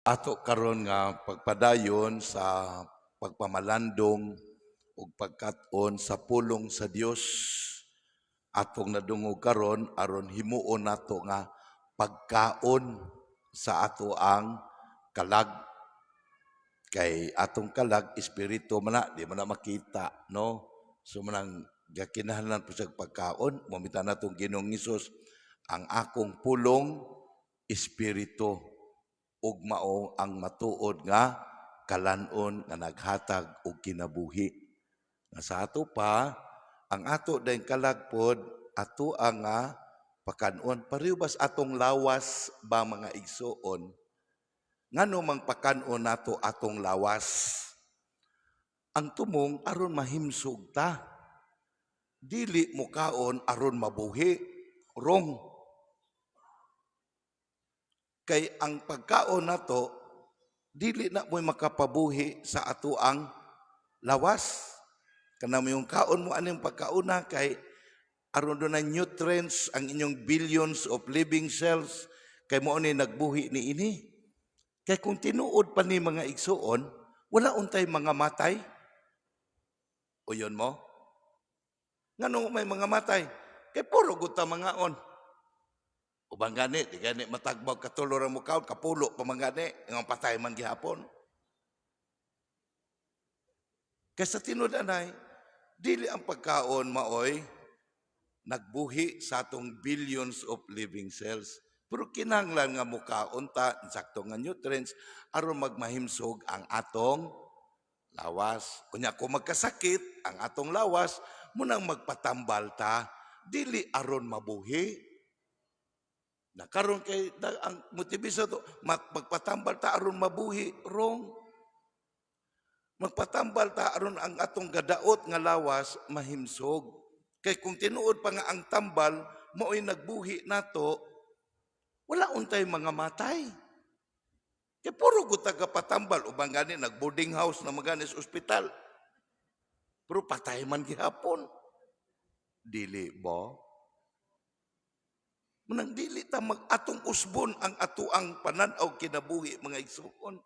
Ato karon nga pagpadayon sa pagpamalandong ug pagkat-on sa pulong sa Dios atong nadungog karon aron himuon nato nga pagkaon sa ato ang kalag, kay atong kalag espiritu man na, di man na makita, no? So manang gakinahanglan po sa pagkaon. Mamita natong Ginoong Hesus, "Ang akong pulong espiritu ug mao ang matuod nga kalan-on nga naghatag og kinabuhi." Nga sa ato pa, ang ato dayong kalag pod ato ang nga pakanon, pareho bas atong lawas ba, mga igsuon? Ngano mang pakanon nato atong lawas? Ang tumong aron mahimsog ta. Dili mukaon aron mabuhi. Wrong. Kay ang pagkaon nato dili na mo'y makapabuhi sa ato ang lawas. Kana mo yung kaon mo aning pagkauna kay aron doon na nutrients ang inyong billions of living cells, kay mao ni nagbuhi ni ini. Kay kung tinuod pa ni, mga igsuon, wala untay mga matay. O yun mo? Ngano may mga matay? Kay puro gud ta mangaon. Ubang gani, di gani matagbag katulo ra mo kaon, kapulo pa man gani, nga patay man gihapon. Kay sa tinud anay, dili ang pagkaon maoy nagbuhi sa atong billions of living cells. Pero kinahanglan nga mukaon ta sakto nga nutrients aron magmahimsog ang atong lawas. Unya kung magkasakit ang atong lawas, munang magpatambal ta, dili aron mabuhi. Na karon kay ang motivation to magpatambal ta aron mabuhi, wrong. Magpatambal ta aron ang atong gadaot nga lawas mahimsog. Kay kung tinuod pa nga ang tambal mao'y nagbuhi nato, wala untay mga matay. Kay puro gud ta patambal, ubang gani nag boarding house na magani sa ospital. Pero patay man gihapon. Dili ba? Munang dili ta mag atong usbon ang atuang panan-aw kinabuhi, mga igsuon.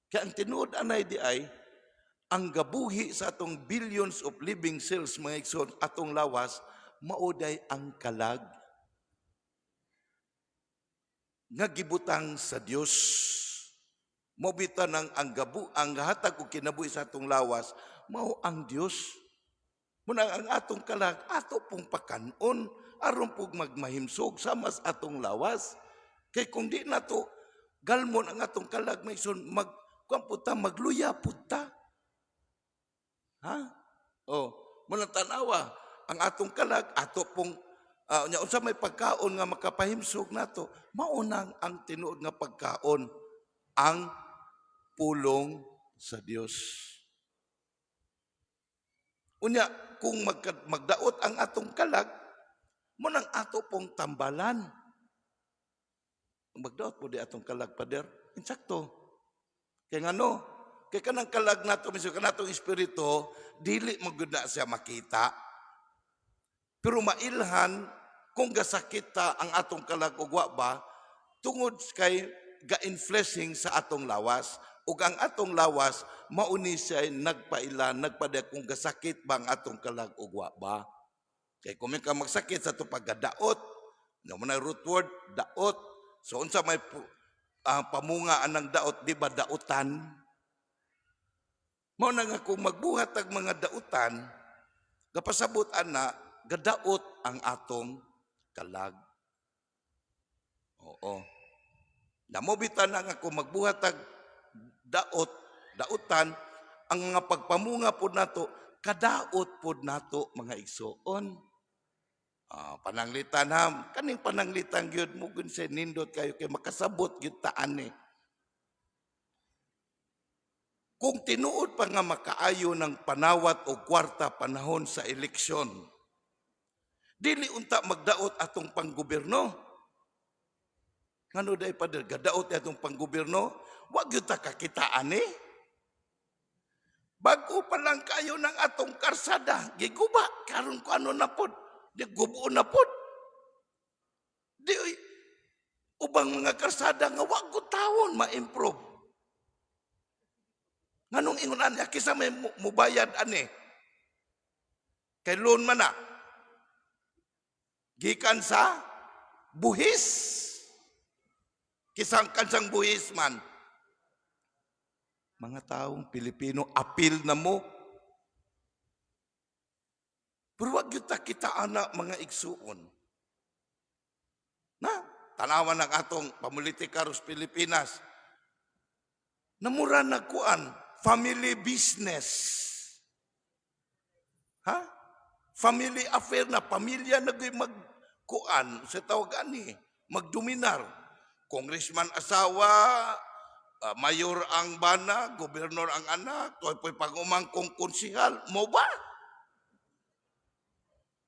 Kaya ang tinuod anay di ay ang gabuhi sa atong billions of living cells, mga igsuon, atong lawas, mao day ang kalag nga gibutang sa Dios. Mao bitaw nang ang gabu ang gahatag og kinabuhi sa atong lawas mao ang Dios. Munang ang atong kalag ato pong pakanon aron pug magmahimsog sama sa atong lawas. Kay kung di nato galmon ang atong kalag, may sun mag kuan pud ta, magluya pud ta. Ha? Oh, munang tanawa ang atong kalag ato pong nya unsa may pagkaon nga makapahimsog nato, mao nang ang tinuod nga pagkaon, ang pulong sa Dios. Unya kung magdaot ang atong kalag, mo nang ato pong tambalan. Magdaot po di atong kalag, pader. Insakto. Kay ngano? Kay kanang kalag nato mismo, kanatong espiritu, dili magud na siya makita. Pero mailhan kung gasakit ta ang atong kalag ug wa ba, tungod kay ga-infleshing sa atong lawas, ug ang atong lawas mauni siya nagpaila, nagpadaya kung gasakit ba ang atong kalag ug wa ba. Kay kung may ka magsakit sa ato pagkadaot, no mo na root word daot. So unsa may pamunga anang daot, di ba dautan? Mao na nga kung magbuhat ang mga dautan, gapasabot ana gadaot ang atong kalag. Oo. Namobita na nga kung magbuhat ang daot, dautan, ang mga pagpamunga pod nato, kadaot pod nato, mga igsuon. Ah, pananglitan ham, kaning pananglitan gyud mo gun sa nindot kayo kay makasabot gyud ta ani. Kung tinuod pa nga makaayo ng panawat o kwarta panahon sa eleksyon, dili unta magdaot atong panggobyerno. Ngano day, pader, gadaot atong panggobyerno? Wa gyud ta kakita ani. Bago pa lang kayo ng atong karsada, giguba, karon ko ano na pod, di gubo na pod. Di uy, ubang mga karsada nga wa ko tawo. Unsaon ma-improve? Nganong ingon ani, kisa may mubayad ani? Kay loan man na. Gikan sa buhis. Kisang kansang buhis man. Mga taong Pilipino, apil na mo. Pero wag gyud ta kita ana, mga igsuon. Na, tanawan ng atong pamulitika sa Pilipinas. Namura na kuan, family business. Ha? Family affair na, pamilya na gyud magkuan, sa tawag ani, magdominar. Congressman asawa, mayor ang bana, gobernador ang anak, toy po'y pag-umangkong konsihal, mo ba?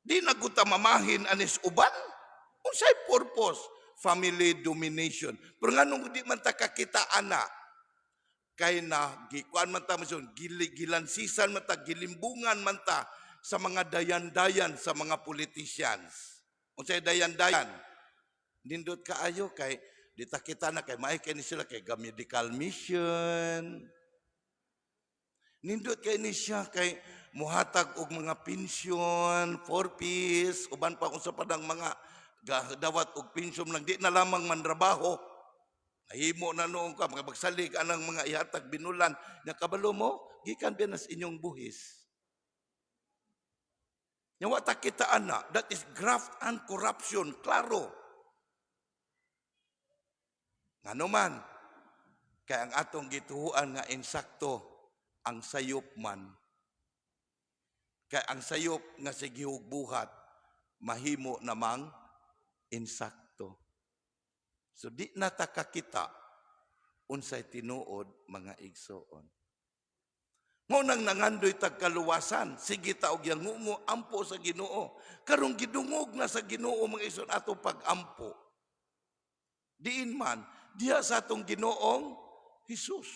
Di na gud ta mamahin anis uban. Unsay purpose? Family domination. Pero nganong di man ta kakita ana? Kay na gikuan man ta masun, gilansisan man ta, gilimbungan man ta sa mga dayan-dayan sa mga politicians. Unsay dayan-dayan? Nindot kaayo kay di ta kita na kay maay kay ni sila kay ga medical mission. Nindot kay ni siya kay muhatag og mga pensyon, four piece, uban pa kung sa padang mga dawat og pensyon lang di na lamang manrabaho. Nahimo na noon ka mga magsalig anang mga ihatag binulan nya, kabalo mo gikan biya nas inyong buhis. Nya wa ta kita ana, that is graft and corruption, klaro. Ngano man, kay ang atong gituhuan nga insakto ang sayop man. Kay ang sayop nga sige buhat mahimo namang insakto. So di na ta kakita unsay tinuod, mga igsoon. Mao nang nangandoy tag kaluwasan, sige ta og yangungo ampo sa Ginoo. Karong gidungog na sa Ginoo, mga igsoon, ato pag-ampo. Diin man diha sa atong Ginoong Hesus.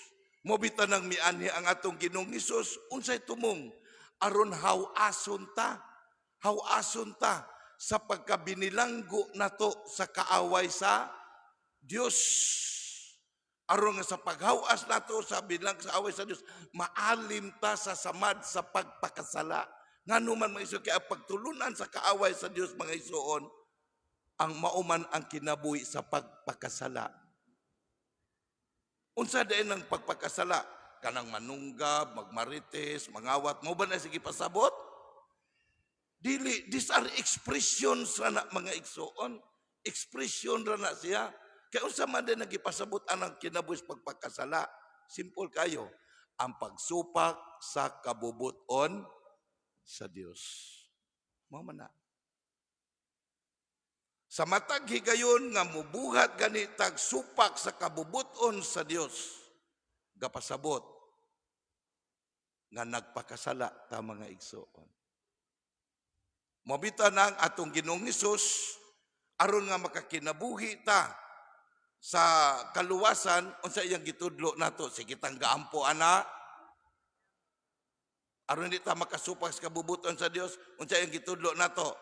Mo bitaw nang mianhi ang atong Ginoong Hesus, unsay tumong? Aron haw-ason ta. Haw-ason ta sa pagkabinilanggo nato sa kaaway sa Dios. Aron nga sa paghawas nato sa bilang sa away sa Dios, maalim ta sa samad sa pagpakasala. Ngano man, mga igsoon, kaya pagtulunan sa kaaway sa Dios, mga igsoon, ang mauman ang kinabuhi sa pagpakasala. Unsa diay ang pagpakasala? Kanang manunggab, magmarites, mangawat, mo ba na sige pasabot? Dili, these are expressions ra na, mga igsoon. Expression ra na siya. Kaya unsa man din nagipasabot anang kinabuhi sa pagpakasala? Simple kayo. Ang pagsupak sa kabubuton sa Dios. Mao man na. Sa matag higayon nga mubuhat gani tag supak sa kabubuton sa Dios, gapasabot nga nagpakasala ta, mga igsoon. Mabita na ang atong Ginoong Hesus, aron nga makakinabuhi ta sa kaluwasan, unsa iyang gitudlo nato? Sige tang gaampo ana aron di ta makasupak sa kabubuton sa Dios. Unsa iyang gitudlo nato?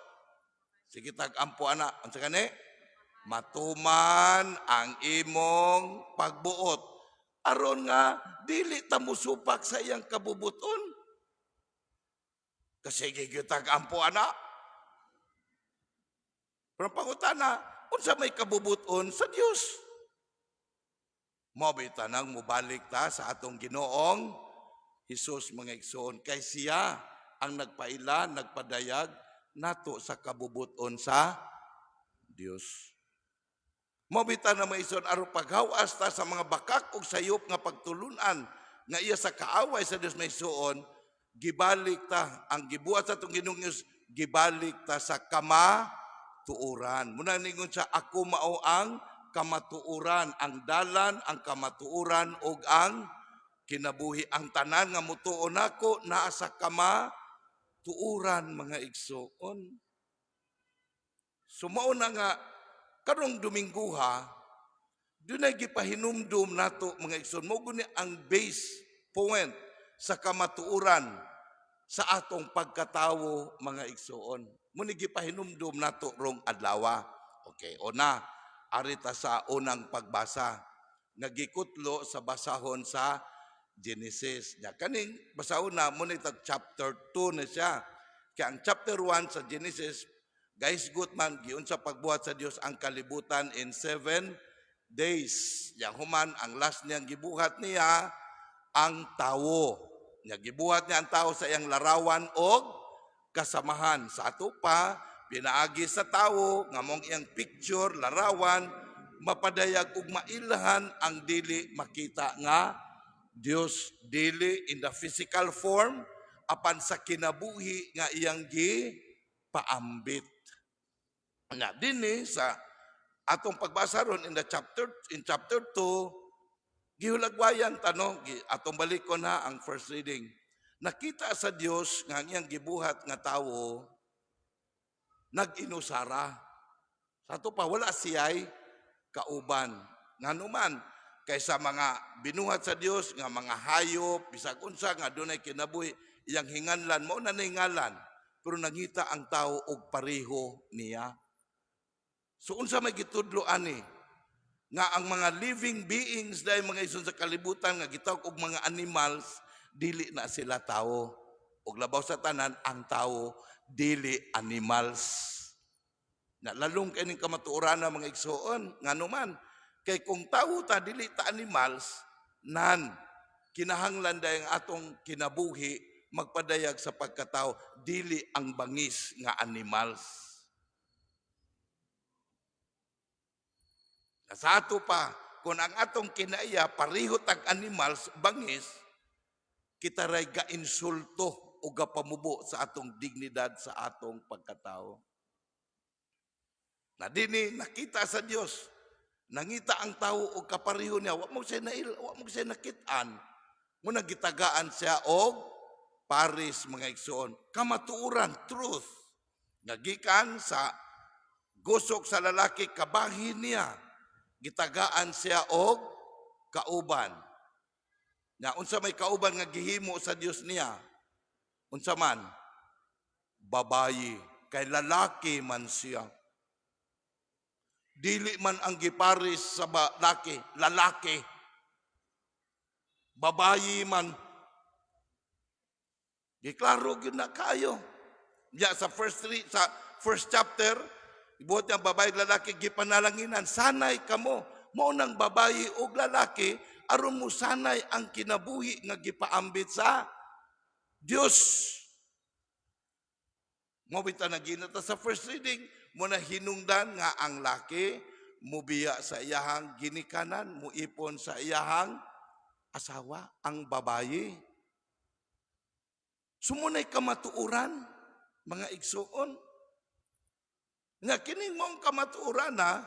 Sige tag ampo ana. Unsa kani? Matuman ang imong pagbuot aron nga dili ta musupak sa iyang kabubuton. Kasi gyud tag ampo ana. Pero pangutana, unsa may kabubuton sa Dios? Mao nang mubalik ta sa atong Ginoong Hesus, mga igsoon, kay siya ang nagpaila, nagpadayag nato sa kabubuton sa Dios. Mao bitaw na, mga igsoon, aron paghawas ta sa mga bakak ug sayop nga pagtulunan nga iya sa kaaway sa Dios, mga igsoon, gibalik ta ang gibuhat sa atong Ginoong Hesus, gibalik ta sa kamatuoran. Muna ningon siya, "Ako mao ang kamatuoran, ang dalan, ang kamatuoran ug ang kinabuhi. Ang tanan nga mutuo nako naa sa kamatuoran," mga igsoon. So mao na nga karong Domingguha, dunay gipahinumdum nato, mga igsoon. Mao guni ang base point sa kamatuoran sa atong pagkatawo, mga igsoon. Mao ni gipahinumdum nato rong adlawa. Okay, una, ari ta sa unang pagbasa. nga gikutlo sa basahon sa Genesis. Nya kaning basahon na mo ni tag chapter 2 na siya. Kaya ang chapter 1 sa Genesis, gahisgot man giunsa pagbuhat sa Dios ang kalibutan in 7 days. Yang human ang last niyang gibuhat niya ang tawo. Nya gibuhat niya ang tao sa iyang larawan og kasamahan. Sa ato pa, pinaagi sa tawo nga mong iyang picture, larawan, mapadayag ug mailhan ang dili makita nga Dios, dili in the physical form apan sa kinabuhi nga iyang gi paambit. Na dinhi sa atong pagbasa ron in chapter 2, gihulagwayan tano gi, atong balikon na ang first reading. Nakita sa Dios nga ang iyang gibuhat nga tawo nag-inusara. Sa ato pa, wala siya'y kauban. Ngano man, kaysa mga binuhat sa Dios nga mga hayop, bisag unsa nga dunay kinabuhi, iyang hinganlan, mao na ngalan, pero nangita ang tao og pareho niya. So unsa may gitudlo ani? Nga ang mga living beings dahil, mga igsoon, sa kalibutan nga gitawag og mga animals, dili na sila tao. Og labaw sa tanan, ang tao dili animals. Na lalong kay ning kamatuoran na, mga igsoon, ngano man kay kung tao ta, dili ta animals, nan kinahanglan dayang atong kinabuhi magpadayag sa pagkatao, dili ang bangis nga animals. Sa ato pa, kung ang atong kinaiya pareho tag animals, bangis, kita ray ga-insulto o gapamubo sa atong dignidad, sa atong pagkatao. Na dinhi nakita sa Dios, nangita ang tao og kapareho niya, wa mo siya nakit-an. Muna gitagaan siya og pares, mga igsoon. Kamatuoran, truth. Nga gikan sa gusok sa lalaki, kabahin niya, gitagaan siya og kauban. Na unsa may kauban nga gihimo sa Dios niya? Unsa man? Babayi. Kay lalaki man siya. Dili man ang gipares sa laki, lalaki. Babayi man. Giklaro gyud na kayo. Ya sa first three, sa first chapter, ibuhat niya ang babae ug lalaki, gipanalanginan, "Sanay kamo." Mao nang babayi ug lalaki aron mo sanay ang kinabuhi nga gipaambit sa Dios. Mo bitaw naginata sa first reading, mo na hinungdan nga ang laki mubiya sa iyahang ginikanan, muipon sa iyahang asawa, ang babayi. Sumunay kamatuoran, mga igsuon. Nga kining mong kamatuoran na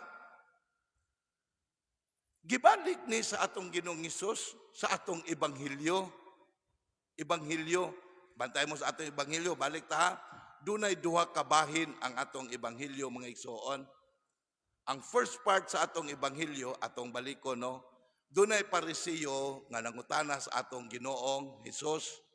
gibalik ni sa atong Ginoong Hesus sa atong ebanghelyo. Ebanghelyo, bantay mo sa atong ebanghelyo, balik ta ha. Dunay duha ka bahin ang atong ebanghelyo, mga igsuon. Ang first part sa atong ebanghelyo, atong baliko, no, dunay Parisiyo nga nangutana sa atong Ginoong Hesus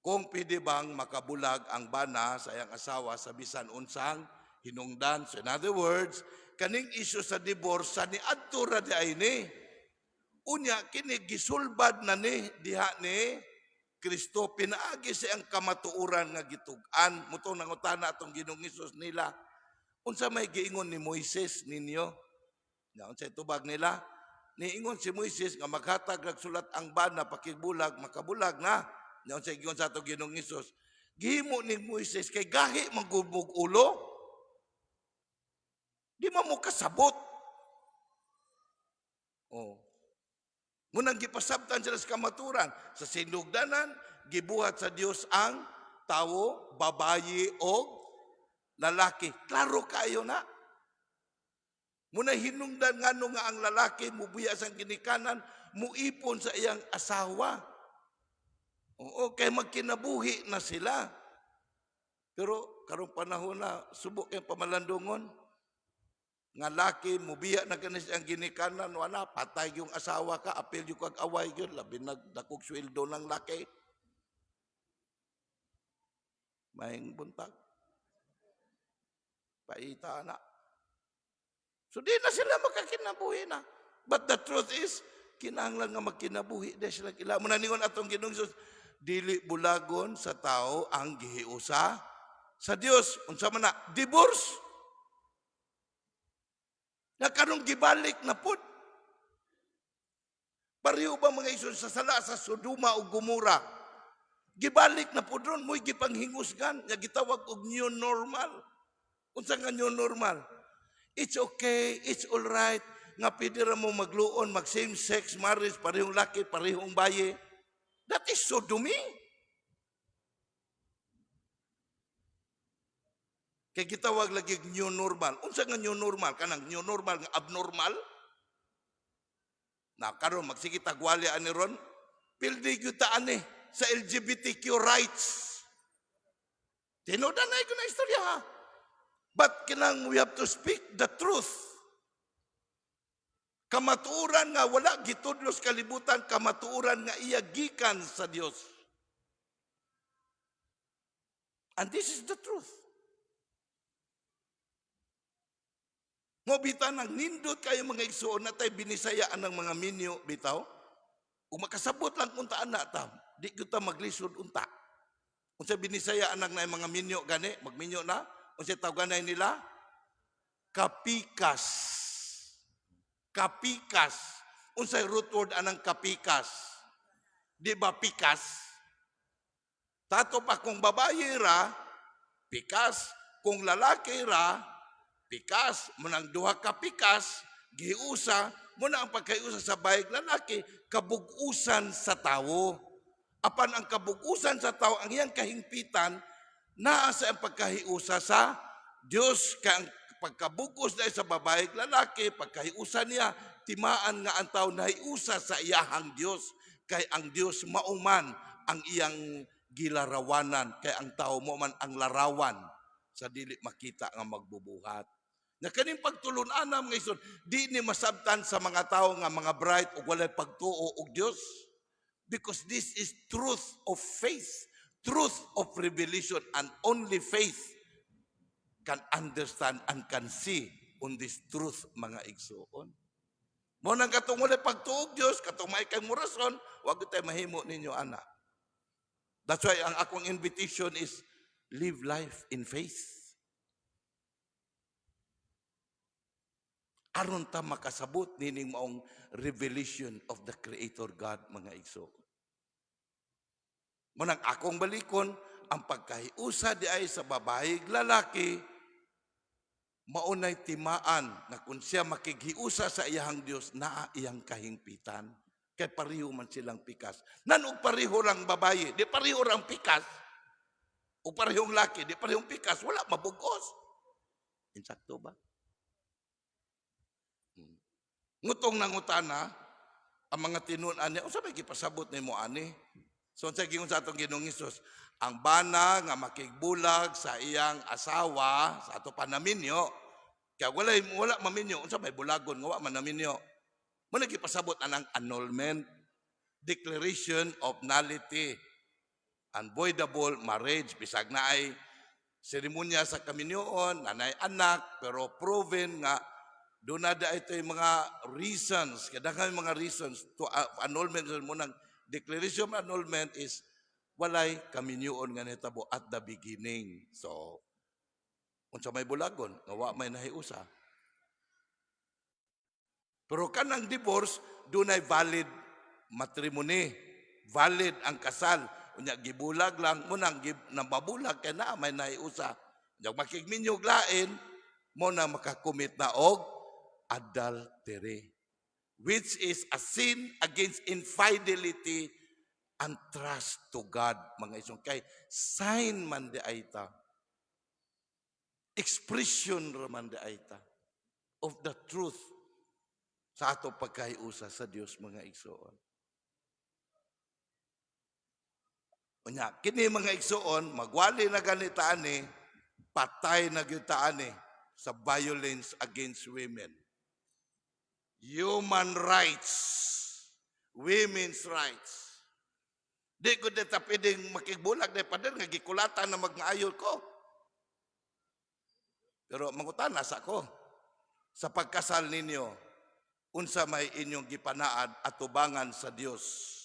kung pwede bang makabulag ang bana sa iyang asawa sa bisan unsang hinungdan. So in other words, kaning issue sa divorce sa niadto ra di ay ni. Unya kini gisulbad na ni diha ni Kristo pinaagi sa iyang kamatuoran nga gitug-an. Mutong nangutana atong Ginoong Hesus nila, "Unsa may giingon ni Moises ninyo?" Na unsay tubag nila? "Niingon si Moises nga maghatag rag sulat ang bana pakigbulag, makabulag na." Na unsay giingon sa atong Ginoong Hesus? "Gihimo ni Moises kay gahi manggubog ulo. Di man mo kasabot." Oh. Munang gipasabtan sila sa kamaturan. Sa sinugdanan, gibuhat sa Dios ang tawo, babayi o lalaki. Klaro kayo na. Muna hinungdan ngano nga ang lalaki mubuya sa ginikanan, muipon sa iyang asawa. Oo, kay magkinabuhi na sila. Pero karong panahon na, subo kay pamalandungon. Nga laki mubiya na gani siyang ginikanan, wala patay yung asawa ka, apil yung kag away yun, labi nagdakog sweldo ng laki. Maayong buntag. Paita na. So di na sila makakinabuhi na. But the truth is, kinahanglan nga magkinabuhi di sila ila. Muna ningon atong Ginoong Hesus, dili bulagon sa tao ang gihiusa sa Dios. Unsa man na? Divorce. Nga karong gibalik na pud. Pareho ba, mga igsoon, sa sala sa Sodoma ug Gomora? Gibalik na pud ron, mo'y gipanghingusgan, nga gitawag og new normal. Unsa nga new normal? It's okay, it's all right, nga pwede ra mo magluon, mag same-sex marriage, parehong laki, parehong baye. That is sodomy. Kay gitawag lagi new normal. Unsa nga new normal? Kanang new normal nga abnormal? Na karon magsige tagwali ani ron, pildi gyud ta ani sa LGBTQ rights. Tinuod na ko na istorya ha. But kinang we have to speak the truth. Kamatuoran nga wala gitudlo sa kalibutan, kamatuoran nga iya gikan sa Dios. And this is the truth. Mo bitaw nang nindot kayo, mga igsuon, na tay binisayaan ng mga minyo bitaw. Ug makasabot lang unta ana ta, di gyud ta maglisod unta. Unsa binisayaan ng na mga minyo gani, magminyo na, unsa tawganay nila? Kapikas. Kapikas. Unsay root word anang kapikas? Di ba pikas? Tato pa kung babae ra, pikas. Kung lalaki ra, pikas. Munang duha ka pikas, giusa, muna ang pagkaiusa sa bayag lalaki, kabugusan sa tawo. Apan ang kabugusan sa tao, ang iyang kahingpitan, naa sa ang pagkahiusa sa Dios. Kay ang pagkabugos na sa babae lalaki, pagkahiusa niya, timaan nga ang tao nahiusa sa iyahang Dios. Kay ang Dios mauman ang iyang gilarawanan, kay ang tao mo man ang larawan sa dili makita nga magbubuhat. Na kaning pagtulun-an, mga igsoon, di ni masabtan sa mga tao nga mga bright ug walay pagtuo og Dios. Because this is truth of faith, truth of revelation, and only faith can understand and can see on this truth, mga igsoon. Mo nang katong walay pagtuo og Dios, katong may kay morason, wag tayo mahimo ninyo ana. That's why ang akong invitation is live life in faith. Aron ta makasabot nining maong revelation of the Creator God, mga igsoon. Munang akong balikon, ang pagkahiusa di ay sa babae lalaki, maunay timaan na kung siya makighiusa sa iyahang Dios, naa iyang kahingpitan. Kay pareho man silang pikas. Nanog pareho lang babae, di pareho lang pikas. O parehong laki, di parehong pikas, wala mabugos. Insakto ba? Ngutong nangutana, ang mga tinun-an niya, unsa may gipasabot nimo ani? So unsa gingon sa atong Ginoong Hesus? Ang bana nga makigbulag sa iyang asawa sa ato panaminyo, kaya wala maminyo, unsa may bulagon nga wa man naminyo? Mo gipasabot anang annulment, declaration of nullity, unvoidable marriage, bisag na ay seremonya sa kaminyoon, nanay anak, pero proven nga doon na da ito yung mga reasons, kada kami mga reasons to annulment mo nang declaration of annulment is walay kaminyoon nga nitabo at the beginning. So, unsa may bulagon, nga wa may nahiusa. Pero kanang divorce, dunay valid matrimony. Valid ang kasal. Unya gibulag lang mo nang nababulag kay na may nahiusa. Unya makigminyog lain mo na makakomit na og adultery, which is a sin against infidelity and trust to God, mga igsoon. Kay sign man di ay ta, expression ra man di ay ta of the truth sa ato pagkahiusa sa Dios, mga igsoon. Unya kini, mga igsoon, magwali na ganita ani, patay na gyud ta ani sa violence against women, human rights, women's rights. Di ko ta pwedeng makigbulag na pader nga gikulatan na magmaayo ko. Pero mangutana sa ko, sa pagkasal ninyo, Unsa may inyong gipanaad atubangan sa Dios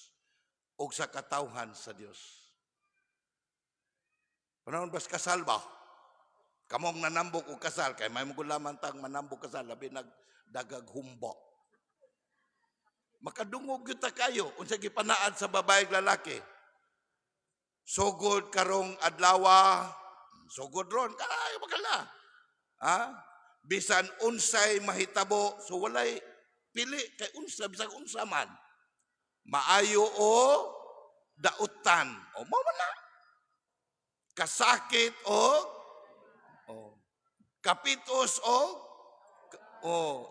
ug sa katawhan sa Dios? Panahon bas kasal ba? Kamong nanambok og kasal kay may gulaman tang manambok kasal, labi nag dagag humba. Makadungog gyud ta kayo unsa gipanaad sa babae ug lalaki. Sugod karong adlawa, sugod ron kay makala. Ha? Bisan unsay mahitabo, so walay pili kay unsa, bisan unsa man. Maayo o dautan, o mao man na. Kasakit o kapitos o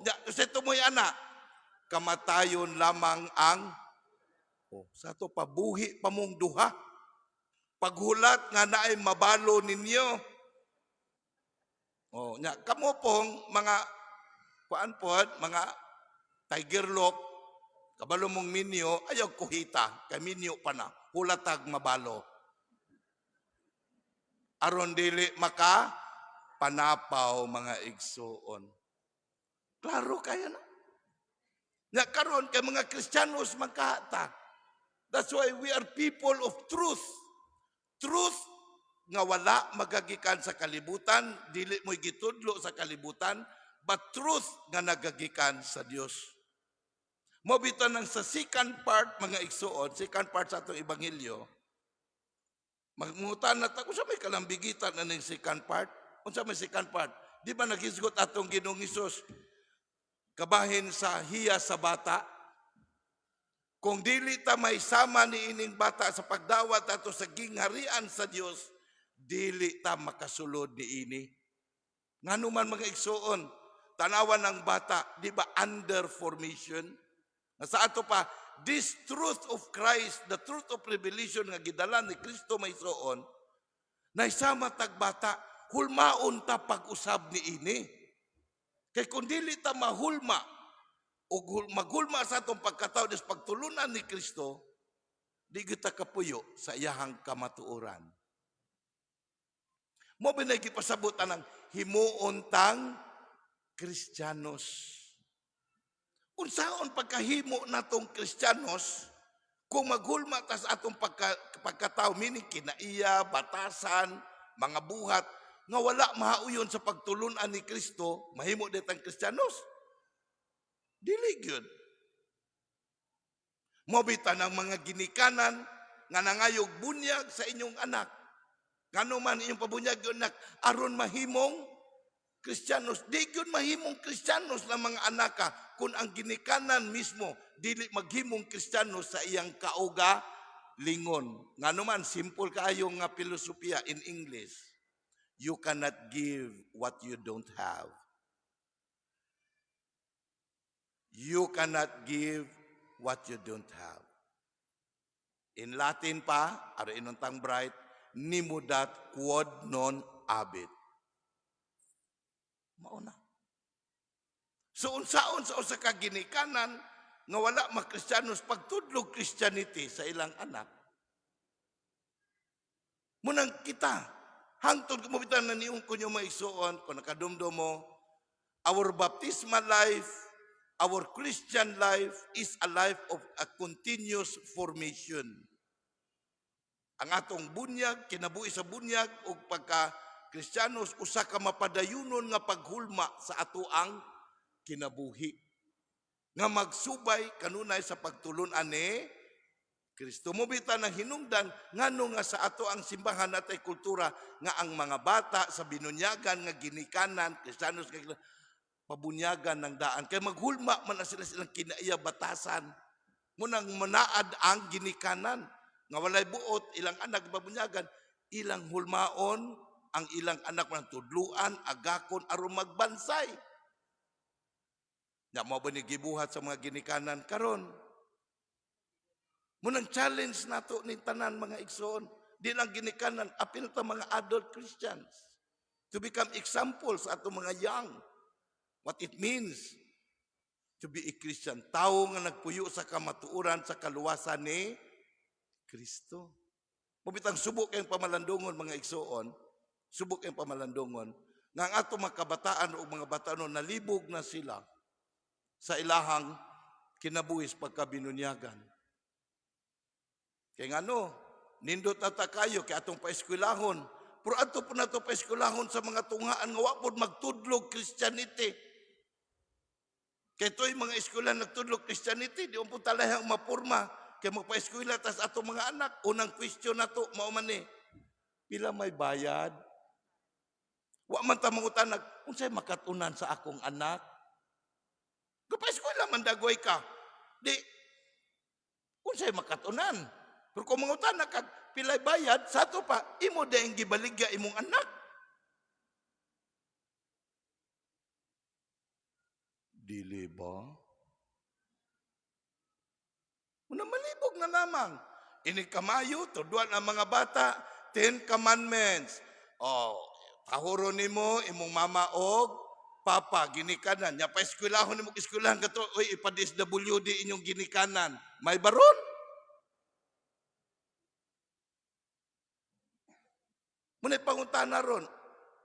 nya sa tumoy ana kamatayon lamang ang o sa to pabuhi pa mong duha paghulat nga naay mabalo ninyo. O nya kamo pong mga kuan pod, mga tiger look, kabalo mong minyo, ayaw kuhita kay minyo pa na, hulatag mabalo aron dili maka panapaw, mga igsuon. Klaro kaya na. Nya karon kay mga Kristiyanos magkahata. That's why we are people of truth. Truth nga wala magagikan sa kalibutan, dili mo'y gitudlo sa kalibutan, but truth nga nagagikan sa Dios. Mao bitaw nang sa second part, mga igsuon, second part sa atong ebanghelyo, magmungutan na ta, unsa may kalambigitan na ning second part? Unsa may second part? Di ba naghisgot atong Ginoong Hesus kabahin sa hiya sa bata? Kung dili ta may sama ni ining bata sa pagdawat ato sa gingharian sa Dios, dili ta makasulod ni ini. Ngano man, mga igsuon, tanawan ng bata, di ba under formation? Nga sa ato pa, this truth of Christ, the truth of revelation nga gidala ni Kristo maisuon, naisama tag bata, hulmaon ta pag-usab ni ini. Kay kung dili ta mahulma, o maghulma sa atong pagkatao des pagtulunan ni Kristo, di kita kapuyo sa iyahang kamatuoran. Mao ba gipasabot anang himuon tang Kristiyanos? Unsaon pagkahimo natong Kristiyanos kung maghulma ta sa atong pagkatao, meaning kinaiya, batasan, mga buhat nga wala mahauyon sa pagtulunan ni Kristo, mahimo ditang Kristiyanos? Dili gyud. Mao bitaw ng mga ginikanan nga nangayog bunyag sa inyong anak. Ngano man inyong pabunyag yung anak aron mahimong Kristiyanos? Di gyud mahimong Kristiyanos na mga anaka kung ang ginikanan mismo dili maghimong Kristiyanos sa iyang kauga lingon. Ngano man, simple kaayo nga filosofiya in English. You cannot give what you don't have. You cannot give what you don't have. In Latin pa, aron inuntang bright, "Nemo dat quod non habet." Mauna. So unsaon sa usa ka ginikanan nga wala makristiyanos pagtudlog Christianity sa ilang anak? Munang kita, hangtod mo bitan na niung kunyo maigsuon, kung nakadumdum mo, our baptismal life, our Christian life is a life of a continuous formation. Ang atong bunyag, kinabuhi sa bunyag ug pagka Kristiyanos, usa ka mapadayunon nga paghulma sa atoang kinabuhi nga magsubay kanunay sa pagtulun-an ni Kristo. Mao bitaw ng hinungdan ngano nga sa ato ang simbahan natay kultura nga ang mga bata sa binunyagan nga ginikanan Kristiyanos nga pabunyagan ng daan kay maghulma man na sila silang kinaiya, batasan. Munang manaad ang ginikanan nga walay buot ilang anak babunyagan, ilang hulmaon ang ilang anak man, tudluan, agakon aron magbansay. Nya mo ba ni gibuhat sa mga ginikanan karon? Munang challenge nato ni tanan, mga igsoon, di lang ginikanan, apil ta mga adult Christians to become examples sa atong mga young what it means to be a Christian. Tao nga nagpuyo sa kamatuoran sa kaluwasan ni Kristo. Mao bitang subok kayong pamalandungon, mga igsoon, subok kayong pamalandungon, nga ang atong mga kabataan o mga batanon nalibog na sila. Sa ilahang kinabuhi sa pagkabinunyagan. Kaya ngano, nindot na ta kayo kay atong paeskwelahon. Pero ato po nato paeskwelahon sa mga tunghaan nga wa pod magtudlog Christianity. Kay to'y mga eskwela nagtudlog Christianity, di po talahang mapurma. Kay magpa-eskwela tas ato mga anak, unang question nato mao man ni, "Pila may bayad?" Wa man ta mangutanag, "Unsay makatunan sa akong anak?" Kung pa-eskwela man dagway ka, di, unsay makatunan? Pero kung mangutana kag pilay bayad, sa ato pa, imo dayong gibaligya imong anak. Dili ba? Una malibog na lamang. Ini kamayo, tuduan ang mga bata, 10 Commandments. Oh, tahuro nimo imong mama og papa, ginikanan. Nya pa eskwelahon nimo, eskwelahan kato, oy, ipa-DSWD inyong ginikanan. May baron? Muna pangutana ron,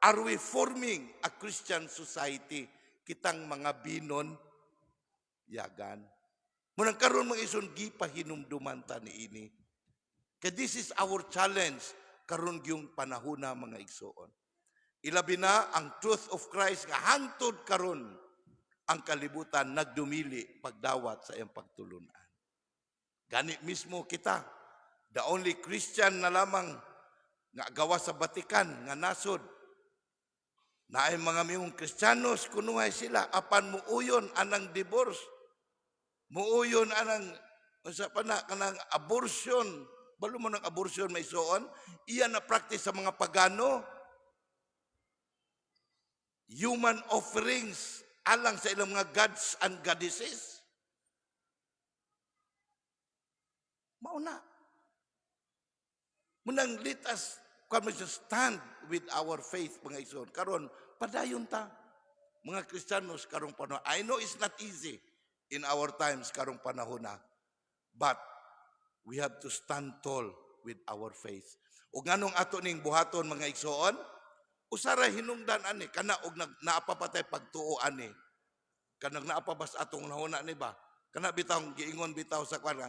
are we forming a Christian society? Kitang mga binon yagan. Munang karon, mga ison, gipahinumduman ta ni ini. Kay this is our challenge karon gyung panahona, mga igsoon. Ilabi na ang truth of Christ nga hangtod karon ang kalibutan nagdumili pagdawat sa iyang pagtulunan. Gani mismo kita, the only Christian na lamang nga gawa sa Vatican nga nasod naay mga miyong Kristiyanos kunuhay sila, apan muuyon anang divorce, muuyon anang unsa pa na kanang abortion. Balo mo ng abortion may soon, iya na practice sa mga pagano, human offerings alang sa ilang mga gods and goddesses. Mao na. Munang let us come to stand with our faith, mga igsoon. Karon padayon ta mga Kristiyanos karong panahon. I know it's not easy in our times karong panahon na. But we have to stand tall with our faith. Ug nganong ato ning buhaton, mga igsoon? Usara hinungdan ani kana og nag naapapatay pagtuo ani. Kanang naapabas atong nahuna ni ba? Kana bitaw giingon bitaw sa kwan,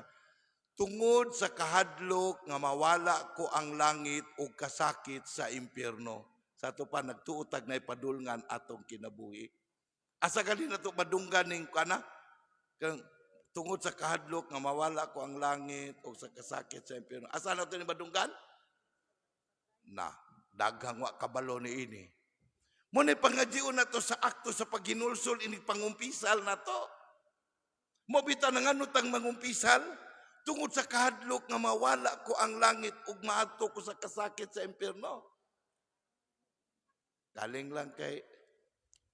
tungod sa kahadlok nga mawala ko ang langit ug kasakit sa impyerno. Sa ato pa nagtuo tag na ipadulngan atong kinabuhi. Asa gali na to madunggan ning kana? Kang tungod sa kahadlok nga mawala ko ang langit o sa kasakit sa impyerno. Asa na to ni madunggan? Na, daghang wa kabalo ni ini. Muna pangadyoon na to sa akto sa paghinulsol ini, pangumpisal na to. Mo bitaw na ngano tang mangumpisal? Tungod sa kahadlok nga mawala ko ang langit ug maadto ko sa kasakit sa impyerno. Galing lang kay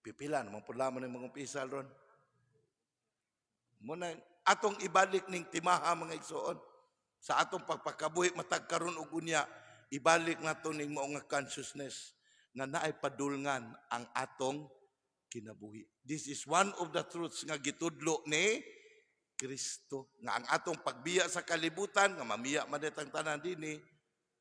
pipila naman pud lamang ng mangumpisal ron. Muna atong ibalik ning timaha, mga igsoon, sa atong pagpakabuhi matag karon ug unya, ibalik nato ning mao nga consciousness nga naay padulngan ang atong kinabuhi. This is one of the truths nga gitudlo ni Kristo nga ang atong pagbiya sa kalibutan, nga mamiya man ditang tanan dinhi,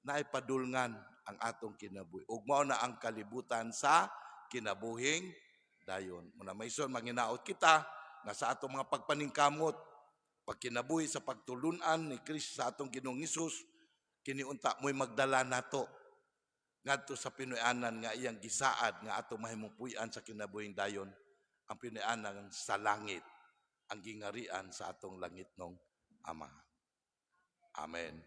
naay padulngan ang atong kinabuhi ug mao na ang kalibutan sa kinabuhing dayon. Muna mayson manginaot kita nga sa atong mga pagpaningkamot pagkinabuhi sa pagtulunan ni Kristo sa atong Ginoong Hesus, kini unta mo'y magdala nato ngadto sa Pinuy-anan nga iyang gisaad nga atong mahimong puy-an sa kinabuhing dayon, ang pinuy-anan sa langit, ang gingarian sa atong langitnong Ama. Amen.